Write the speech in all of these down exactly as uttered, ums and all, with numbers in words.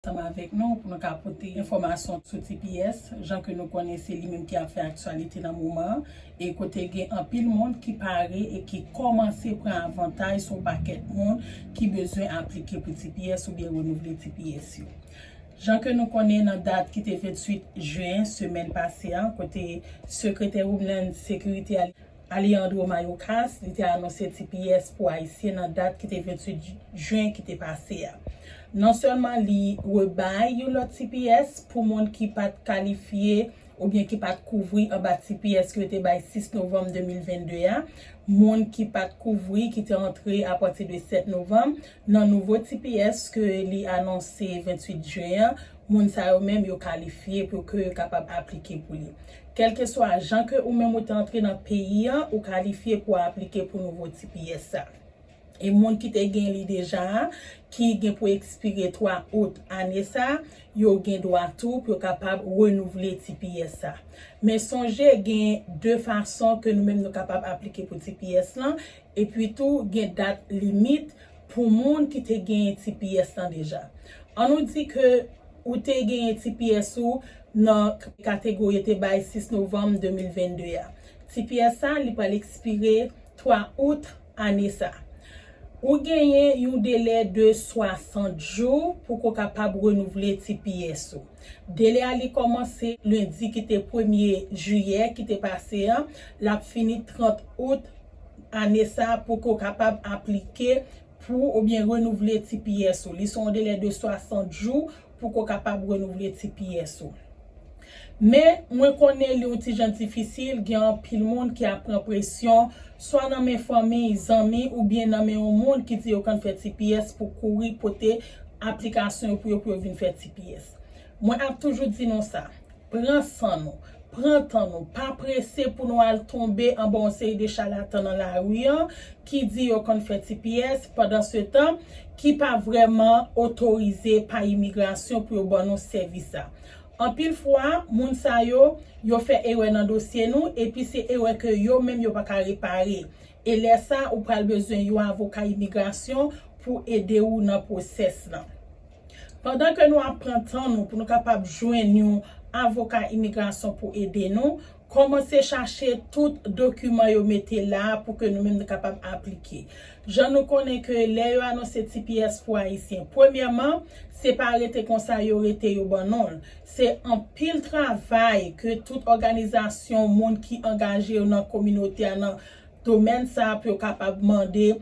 ansanm avèk nou pou nou ka pote enfòmasyon sou T P S, jan ke nou konnen se li menm ki ap fè aktyalite nan moman an, e kote gen anpil moun ki pare e ki kòmanse pran avantaj sou pakèt moun ki bezwen aplike pou T P S oubyen renouvle T P S yo. Jan ke nou konnen nan dat ki te venntuit jen semèn pase a, kote Sekretè Homeland Security a, Alejandro Mayorkas, li te anonse T P S pou Ayisyen nan dat ki te venntuit jen ki te pase a. Non sèlman li rebay yon lòt T P S pou moun ki pa t kalifye oubyen ki pa t kouvri anba T P S ke yo te bay sis novanm de mil vennde a, moun ki pa t kouvri, ki te antre apati de sèt novanm, nan nouvo T P S ke li anonse venntuit jen an, moun sa yo menm yo kalifye pou ke yo kapab aplike pou li. Kèlkeswa jan ke ou menm ou te antre nan peyi an, ou kalifye pou aplike pou nouvo T P S sa. E moun ki te gen li deja a, ki gen pou ekspire twa out ane sa, yo gen dwa tou pou yo kapab renouvle T P S sa. Men sonje gen de fason ke nou menm nou kapab aplike pou T P S lan, epi tou gen dat limit pou moun ki te genyen T P S lan deja. Ann nou di ke ou te genyen T P S ou nan kategori yo te bay sis novanm de mil vennde a. T P S sa, li pral ekspire twa out ane sa. Ou genyen yon delè de swasant jou pou ko kapab renouvle T P S ou. Delè a li kòmanse lendi ki te premye jiyè ki te pase an, l ap fini trant out ane sa pou ko kapab aplike pou oubyen renouvle T P S ou. Li se yon delè de swasant jou pou ko kapab renouvle T P S ou. Men, mwen konnen li yon ti jan difisil, gen anpil moun ki ap pran presyon, swa nan men fanmi, zanmi, oubyen nan men yon moun ki di yo konn fè T P S pou kouri pote aplikasyon yo pou yo, pou yo vin fè T P S. Mwen ap toujou di nou sa, pran san nou, pran tan nou, pa prese pou nou al tonbe anba yon seri de chalatan nan lari an ki di yo konn fè T P S, pandansetan ki pa vrèman otorize pa imigrasyon pou yo ban nou sèvis sa. Anpil fwa, moun sa yo, yo fè erè nan dosye nou, epi se erè ke yo menm yo pa ka repare. E lè sa, ou pral bezwen yon avoka imigrasyon pou ede ou nan pwosès lan. Pandan ke nou ap pran tan nou pou nou kapab jwenn yon avoka imigrasyon pou ede nou, kòmanse chache tout dokiman yo mete la a pou ke nou menm nou kapab aplike. Jan nou konnen ke lè yo anonse T P S pou Ayisyen, premyèman, se pa rete konsa yo rete yo ban non l. Se anpil travay ke tout òganizasyon, moun ki angaje yo nan kominote a, nan domèn sa a, pou yo kapab mande,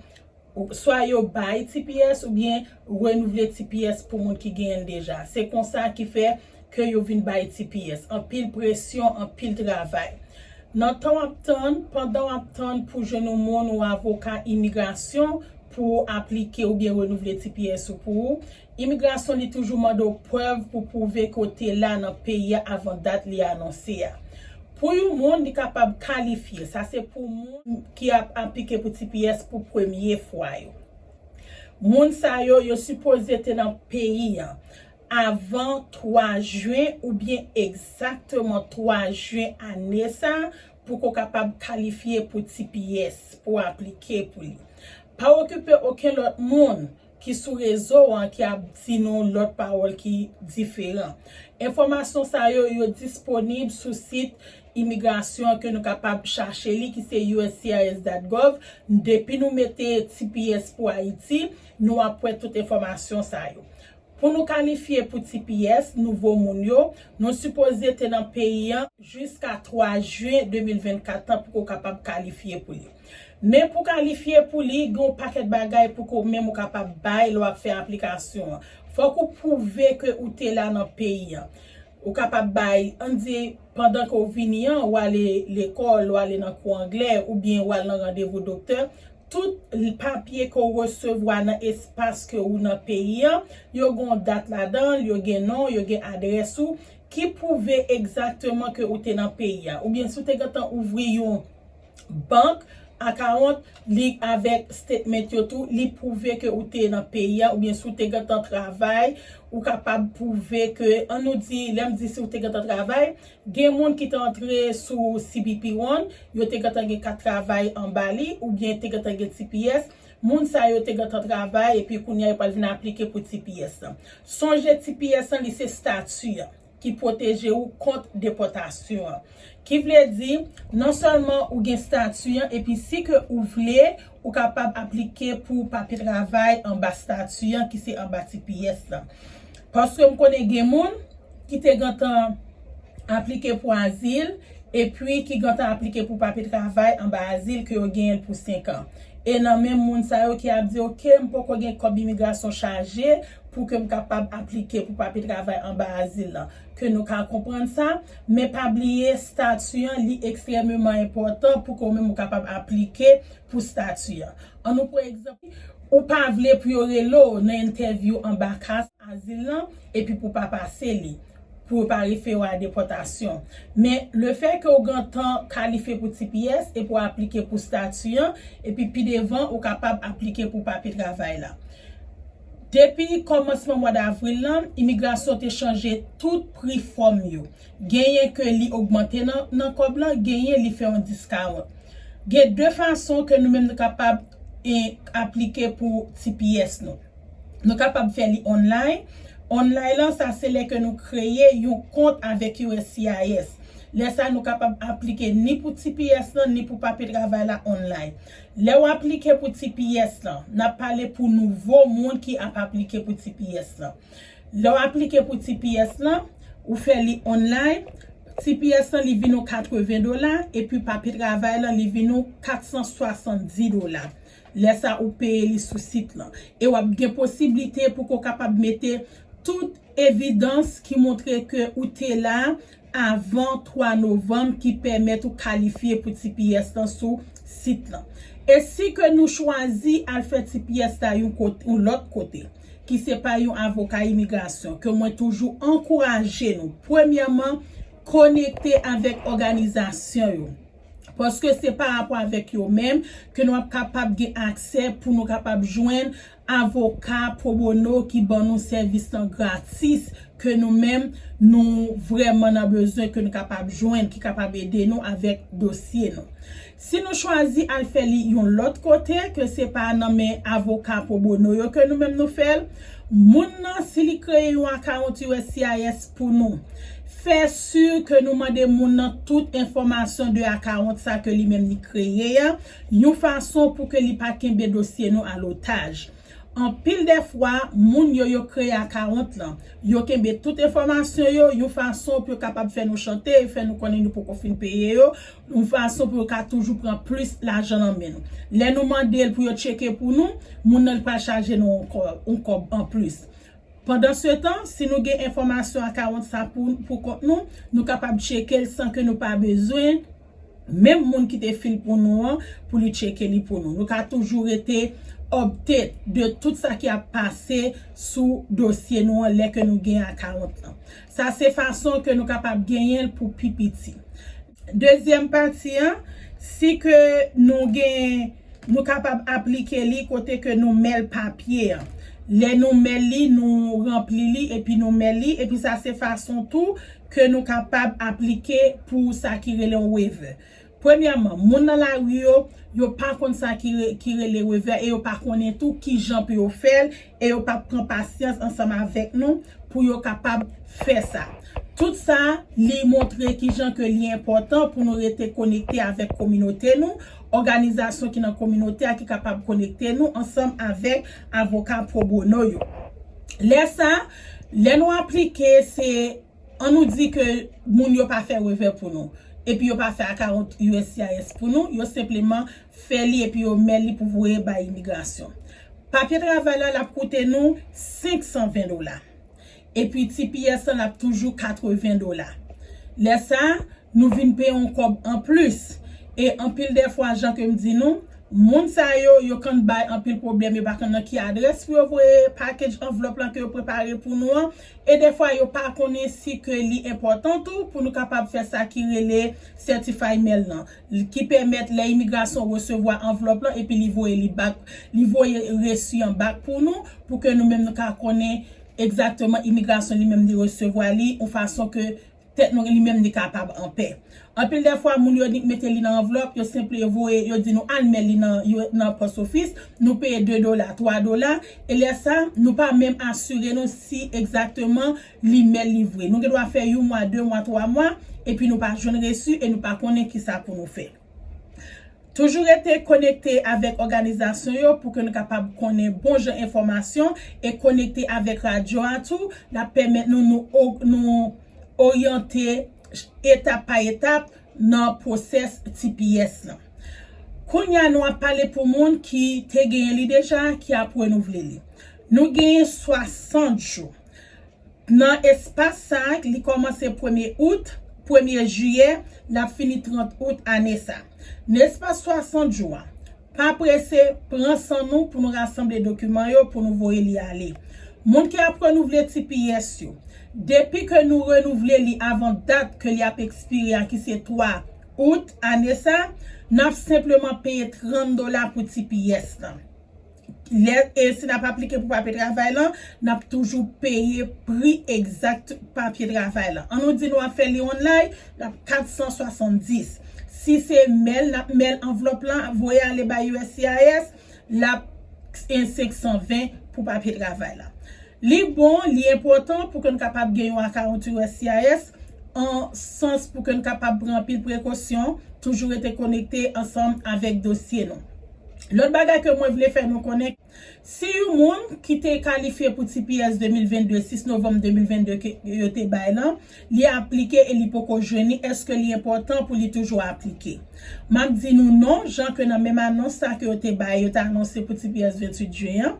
swa yo bay T P S oubyen renouvle T P S pou moun ki genyen l deja. Se konsa ki fè ke yo vin bay T P S. Anpil presyon, anpil travay. Nan tan w ap tann, pandan w ap tann pou jwenn yon moun ou avoka imigrasyon pou aplike oubyen renouvle T P S ou pou ou, imigrasyon li toujou mande w prèv pou pwouve ke w te la nan peyi a avan dat li anonse a. Pou yon moun, li kapab kalifye. Sa se pou moun ki ap aplike pou T P S pou premye fwa yo. Moun sa yo, yo sipoze te nan peyi an avan twa jen oubyen egzakteman twa jen ane sa pou ko kapab kalifye pou T P S, pou aplike pou li. Pa okipe okenn lòt moun ki sou rezo an ki ap di nou lòt pawòl ki diferan. Enfòmasyon sa yo, yo disponib sou sit imigrasyon ke nou kapab chache li, ki se U S C I S dot gov. Depi nou mete T P S pou Ayiti, nou ap wè tout enfòmasyon sa yo. Pou nou kalifye pou T P S, nouvo moun yo, nou sipoze te nan peyi an jiska twa jen de mil vennkat lan pou ko kapab kalifye pou li. Men pou kalifye pou li, gen yon pakèt bagay pou ke w menm ou kapab bay lè w ap fè aplikasyon an. Fòk ou pwouve ke ou te la nan peyi an. Ou kapab bay, ann di, pandan ke w vini an, w ale lekòl, w ale nan kou anglè, oubyen w al nan randevou doktè, tout papye ke w resevwa nan espas ke ou nan peyi an, yo gen yon dat ladan l, yo gen non, yo gen adrès ou, ki pwouve egzakteman ke ou te nan peyi a. Oubyen si w te gentan ouvri yon bank account, li avèk statement yo tou, li pwouve ke ou te nan peyi a, oubyen si w te gentan travay, ou kapab pwouve ke, ann nou di, lè m di si w te gentan travay, gen moun ki te antre sou C B P One, yo te gentan gen kat travay anba li, oubyen te gentan gen T P S, Moun sa yo te gentan travay epi kounye a yo pral vin aplike pou T P S lan. Sonje T P S lan li se stati an ki pwoteje ou kont depòtasyon an. Ki vle di, non sèlman ou gen stati an, epi si ke ou vle, ou kapab aplike pou papye travay anba stati an ki se anba T P S lan. Paske m konnen gen moun ki te gentan aplike pou azil, epi ki gentan aplike pou papye travay anba azil ke yo genyen l pou senk an. E nan menm moun sa yo ki ap di, "Oke, m poko gen kòb imigrasyon chaje pou ke m kapab aplike pou papye travay anba azil lan." Ke nou ka konprann sa, men pa bliye stati an, li ekstrèmeman enpòtan pou ke ou menm ou kapab aplike pou stati an. An nou pran egzanp, ou pa vle pou yo rele w nan entèvyou anba ka azil lan, epi pou pa pase li, pou yo pa refere w a depòtasyon. Men, lefètke ou gentan kalifye pou T P S epi w aplike pou stati an, epi pi devan, ou kapab aplike pou papye travay la. Depi kòmansman mwa davril lan, imigrasyon te chanje tout pri fòm yo. Genyen ke li ogmante nan, nan kòb lan, genyen li fè yon diskawon. Gen de fason ke nou menm nou kapab, e, aplike pou T P S nou. Nou kapab fè li online. Online lan, sa se lè ke nou kreye yon kont avèk U S C I S. Lè sa, nou kapab aplike ni pou T P S lan, ni pou papye travay la online. Lè w aplike pou T P S lan, n ap pale pou nouvo moun ki ap aplike pou T P S lan. Lè w aplike pou T P S lan, ou fè li online, T P S lan li vin ou katreven dola, epi papye travay lan li vin ou kat san swasanndis dola. Lè sa ou peye li sou sit lan. E w ap gen posiblite pou ke w kapab mete tout evidans ki montre ke ou te la avan twa novanm ki pèmèt ou kalifye pou T P S lan sou sit lan. E si ke nou chwazi al fè T P S la yon kote, yon lòt kote, ki se pa yon avoka imigrasyon, ke mwen toujou ankouraje nou, premyèman, konekte avèk òganizasyon yo. Paske se pa rapò avèk yo menm ke nou ap kapab gen aksè pou nou kapab jwenn avoka pro bono ki ban nou sèvis lan gratis, ke nou menm nou vrèman nan bezwen, ke nou kapab jwenn, ki kapab ede nou avèk dosye nou. Si nou chwazi al fè li yon lòt kote, ke se pa nan men avoka pro bono yo ke nou menm nou fè l, moun nan, si li kreye yon akawont U S C I S pou nou, fè si ke nou mande moun nan tout enfòmasyon de akawont sa ke li menm li kreye a, yon fason pou ke li pa kenbe dosye nou a lotaj. Anpil de fwa, moun yo, yo kreye akawont lan, yo kenbe tout enfòmasyon yo, yon fason pou yo kapab fè nou chante, fè nou konnen nou poko fin peye yo, yon fason pou yo ka toujou pran plis lajan nan men nou. Lè nou mande l pou yo tcheke pou nou, moun nan li pral chaje nou yon kò-, yon kòb anplis. Pandansetan, si nou gen enfòmasyon akawont sa pou, pou kont nou, nou kapab tcheke l san ke nou pa bezwen menm moun ki te fè l pou nou an, pou li tcheke li pou nou. Nou ka toujou rete update de tout sa ki ap pase sou dosye nou an lè ke nou gen akawont lan. Sa se fason ke nou kapab genyen l pou pi piti. Dezyèm pati an, si ke nou gen, nou kapab aplike li kote ke nou mèl papye an. Lè nou mèl li, nou ranpli li, epi nou mèl li, epi sa se fason tou ke nou kapab aplike pou sa ki rele yon waiver. Premyèman, moun nan lari yo, yo pa konn sa ki re-, ki rele waiver e yo pa konnen tou ki jan pou yo fè l e yo p ap pran pasyans ansanm avèk nou pou yo kapab fè sa. Tout sa, li montre ki jan ke li enpòtan pou nou rete konekte avèk kominote nou, òganizasyon ki nan kominote a ki kapab konekte nou ansanm avèk avoka pro bono yo. Lè sa, lè nou aplike, se, an nou di ke moun yo pa fè waiver pou nou, epi yo pa fè akawont U S C I S pou nou, yo senpleman fè li epi yo mèl li pou voye bay imigrasyon. Papye travay la, l ap koute nou senk san ven dola. Epi T P S lan, l ap toujou katreven dola. Lè sa, nou vin peye yon kòb anplis. E anpil de fwa, jan ke m di nou, moun sa yo, yo konn bay anpil pwoblèm, yo pa konn nan ki adrès pou yo voye package, anvlòp lan ke yo prepare pou nou an. E defwa, yo pa konnen si ke li enpòtan tou pou nou kapab fè sa ki rele certified mail lan, ki pèmèt lè imigrasyon resevwa anvlòp lan epi li voye li back, li voye resi an back pou nou, pou ke nou menm nou ka konnen egzakteman imigrasyon li menm li resevwa li, yon fason ke tèt nou li menm li kapab anpè. Anpil dè fwa, moun yo nik mete li nan anvlòp, yo senple voye, yo di nou al mèt li nan, yo, nan post office, nou peye de dola, twa dola, e lè sa, nou pa menm asire nou si egzakteman li mèt li vre. Nou gen dwa fè yon mwa, de mwa, twa mwa, epi nou pa jwenn resi e nou pa konnen kisa pou nou fè. Toujou rete konekte avèk òganizasyon yo pou ke nou kapab konnen bon jan enfòmasyon e konekte avèk radyo a tou, l ap pèmèt nou, nou, o- nou oryante etap pa etap nan pwosès T P S lan. Kounye a nou ap pale pou moun ki te genyen li deja, ki ap renouvle li. Nou genyen swasant jou. Nan espas sa, li kòmanse premye out, premye jiyè, l ap fini trant out ane sa. Nan espas swasant jou a, pa prese, pran san nou pou nou rasanble dokiman yo pou nou voye li ale. Moun ki ap renouvle T P S yo, depi ke nou renouvle li avan dat ke li ap ekspire a, ki se twa out ane sa, n ap senpleman peye trant dola pou T P S lan. Lè, e si n ap aplike pou papye travay lan, n ap toujou peye pri egzak papye travay lan. An nou di nou ap fè li online, l ap kat san swasanndis. Si se mèl, n ap mèl anvlòp lan, voye ale bay U S C I S, l ap senk san ven pou papye travay lan. Li bon, li enpòtan pou ke n kapab gen yon akawont U S C I S, an sans pou ke n kapab pran anpil prekosyon, toujou rete konekte ansanm avèk dosye nou. Lòt bagay ke mwen vle fè nou konnen, si yon moun ki te kalifye pou T P S de mil vennde, sis novanm de mil vennde ke yo te bay lan, li aplike e li poko jwenn li, èske li enpòtan pou li toujou aplike? M ap di nou non, jan ke nan menm anons sa ke yo te bay, yo te anonse pou T P S venntuit jen an,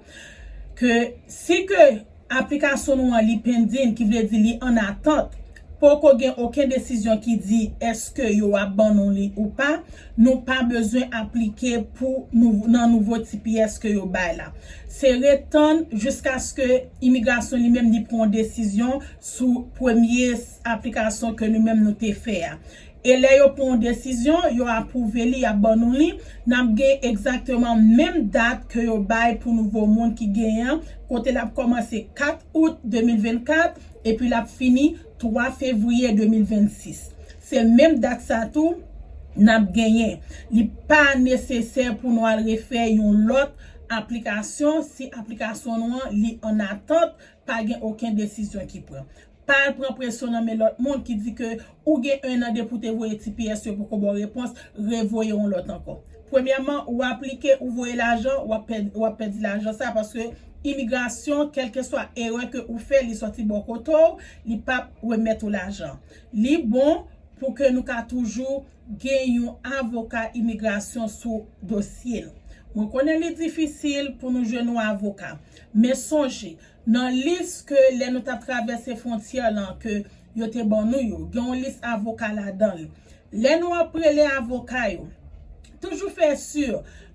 ke si ke aplikasyon nou an li pending, ki vle di li an atant, poko gen okenn desizyon ki di èske yo ap ban nou li ou pa, nou pa bezwen aplike pou nou, nan nouvo T P S ke yo bay la. Se ret tann jiskaske imigrasyon li menm li pran yon desizyon sou premye aplikasyon ke nou menm nou te fè a. E lè yo pran yon desizyon, yo apwouve li, y ap ban nou li, n ap gen egzakteman menm dat ke yo bay pou nouvo moun ki genyen an, kote l ap kòmanse kat out de mil vennkat, epi l ap fini twa fevriye de mil vennsis. Se menm dat sa tou n ap genyen. Li pa nesesè pou nou al refè yon lòt aplikasyon si aplikasyon nou an li an atant, pa gen okenn desizyon ki pran. Pa al pran presyon nan men lòt moun ki di ke ou gen en an depi w te voye T P S yo poko ba w repons, revoye yon lòt ankò. Premyèman, ou aplike, ou voye lajan, w ap pèd, w ap pèdi lajan sa paske imigrasyon, kèlkeswa erè ke ou fè, li sòti bò kote w, li p ap remèt ou lajan. Li bon pou ke nou ka toujou gen yon avoka imigrasyon sou dosye nou. Mwen konnen li difisil pou nou jwenn yon avoka, men sonje, nan lis ke lè nou t ap travèse fwontyè lan ke yo te ban nou yo, gen yon lis avoka ladan l. Lè nou ap rele avoka yo, toujou fè si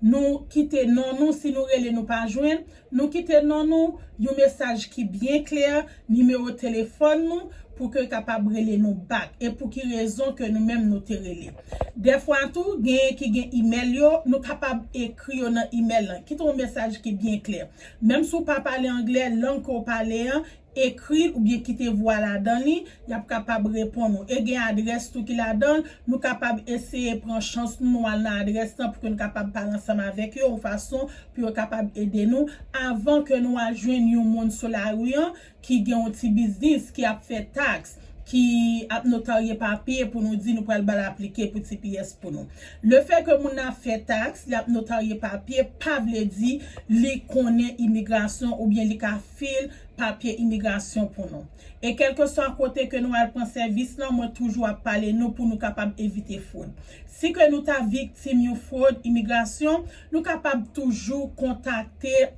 nou kite non nou, si nou rele nou pa jwenn, nou kite non nou, yon mesaj ki byen klè, nimewo telefòn nou, pou ke kapab rele nou bak, e pou ki rezon ke nou menm nou te rele. Dèfwa tou, genyen ki gen imèl yo, nou kapab ekri yo nan imèl lan. Kite yon mesaj ki byen klè. Menm si w pa pale anglè, lang ke w pale an, ekri l oubyen kite vwa ladan li, y ap kapab reponn ou. E gen adrès tou ki ladan l, nou kapab eseye pran chans nou, nou al nan adrès lan pou ke nou kapab pale ansanm avèk yo, yon fason pou yo kapab ede nou, avan ke nou al jwenn yon moun sou lari an ki gen yon ti biznis, ki ap fè taks, ki ap notarye papye pou nou di nou pral ba l aplike pou T P S pou nou. Lefètke moun nan ap fè taks, li ap notarye papye, pa vle di li konnen imigrasyon oubyen li ka fil papye imigrasyon pou nou. E kèlkeswa kote ke nou al pran sèvis lan, mwen toujou ap pale nou pou nou kapab evite fwod. Si ke nou ta viktim yon fwod imigrasyon, nou kapab toujou kontakte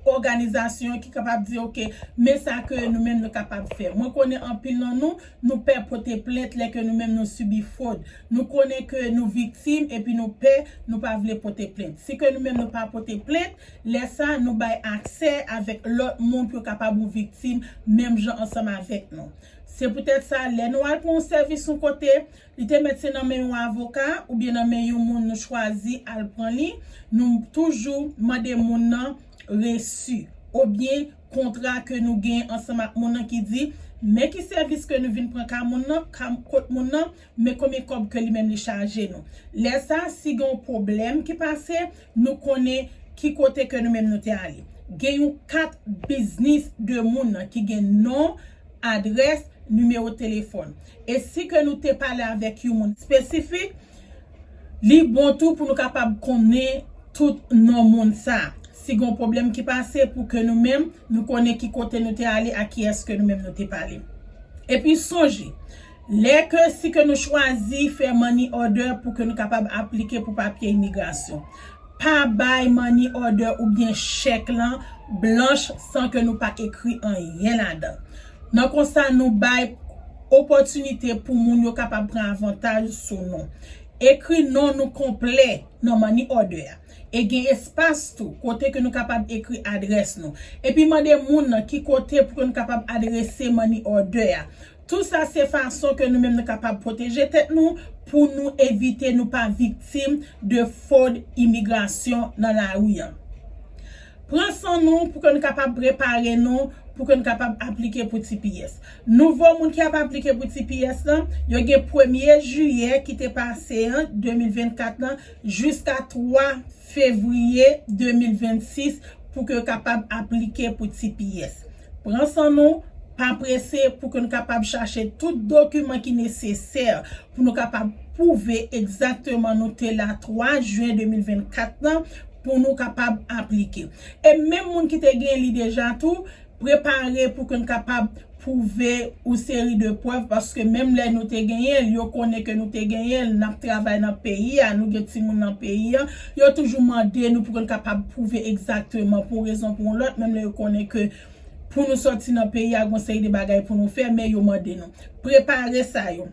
òganizasyon ki kapab di, "Oke, men sa ke nou menm nou kapab fè." Mwen konnen anpil nan nou, nou pè pote plent lè ke nou menm nou sibi fwod. Nou konnen ke nou viktim epi nou pè, nou pa vle pote plent. Si ke nou menm nou pa pote plent, lè sa nou bay aksè avèk lòt moun pou yo kapab yon viktim menm jan ansanm avèk nou. Se poutèt sa, lè nou al pran yon sèvis yon kote, li te mèt se nan men yon avoka oubyen nan men yon moun nou chwazi al pran li, nou toujou mande moun nan resi oubyen kontra ke nou gen ansanm ak moun nan ki di, men ki sèvis ke nou vin pran ka moun nan, ka, kot moun nan, men konbyen kòb ke li menm li chaje nou. Lè sa, si gen yon pwoblèm ki pase, nou konnen ki kote ke nou menm nou te ale. Gen yon kat biznis de moun nan ki gen non, adrès, nimewo telefòn. E si ke nou te pale avèk yon moun espesifik, li bon tou pou nou kapab konnen tout non moun sa. Si gen yon pwoblèm ki pase, pou ke nou menm, nou konnen ki kote nou te ale, a kiyès ke nou menm nou te pale. Epi sonje, lè ke si ke nou chwazi fè money order pou ke nou kapab aplike pou papye imigrasyon, pa bay money order oubyen chèk lan blanch san ke nou pa ekri anyen ladan. Nan konsa, nou bay opòtinite pou moun yo kapab pran avantaj sou nou. Ekri non nou konplè nan money order a. E gen espas tou, kote ke nou kapab ekri adrès nou. Epi mande moun nan ki kote pou ke nou kapab adrese money order a. Tou sa se fason ke nou menm nou kapab pwoteje tèt nou pou nou evite nou pa viktim de fwod imigrasyon nan lari an. Pran san nou pou ke nou kapab prepare nou pou ke nou kapab aplike pou T P S. Nouvo moun ki ap aplike pou T P S lan, yo gen premye jiyè ki te pase an de mil vennkat lan jiska twa fevriye de mil vennsis pou ke yo kapab aplike pou T P S. Pran san nou, pa prese pou ke nou kapab chache tout dokiman ki nesesè pou nou kapab pwouve egzakteman nou te la twa jen de mil vennkat lan pou nou kapab aplike. E menm moun ki te gen li deja tou, prepare pou ke n kapab pwouve yon seri de prèv, paske menm lè nou te genyen l, yo konnen ke nou te genyen l, n ap travay nan peyi a, nou gen timoun nan peyi a, yo toujou mande nou pou ke n kapab pwouve egzakteman pou yon rezon, pou yon lòt, menm lè yo konnen ke pou nou sòti nan peyi a, gen yon seri de bagay pou nou fè, men yo mande nou. Prepare sa yo.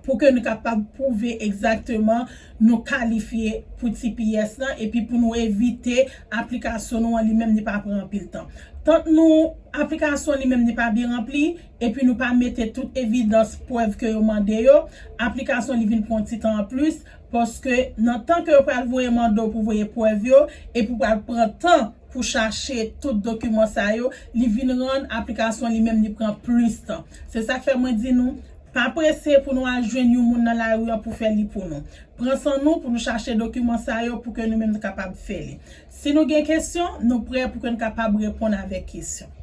Pou ke nou kapab pwouve egzakteman nou kalifye pou T P S lan, epi pou nou evite aplikasyon nou an li menm li pa pran anpil tan. Tank nou aplikasyon li menm li pa byen ranpli, epi nou pa mete tout evidans prèv ke yo mande yo, aplikasyon li vin pran ti tan anplis, paske nan tan ke yo pral voye mande w pou voye prèv yo, epi w pral pran tan pou chache tout dokiman sa yo, li vin rann aplikasyon li menm li pran plis tan. Se sa k fè mwen di nou, pa prese pou nou al jwenn yon moun nan lari an pou fè li pou nou. Pran san nou pou nou chache dokiman sa yo pou ke nou menm nou kapab fè li. Si nou gen kesyon, nou prè pou ke nou kapab reponn avèk kesyon.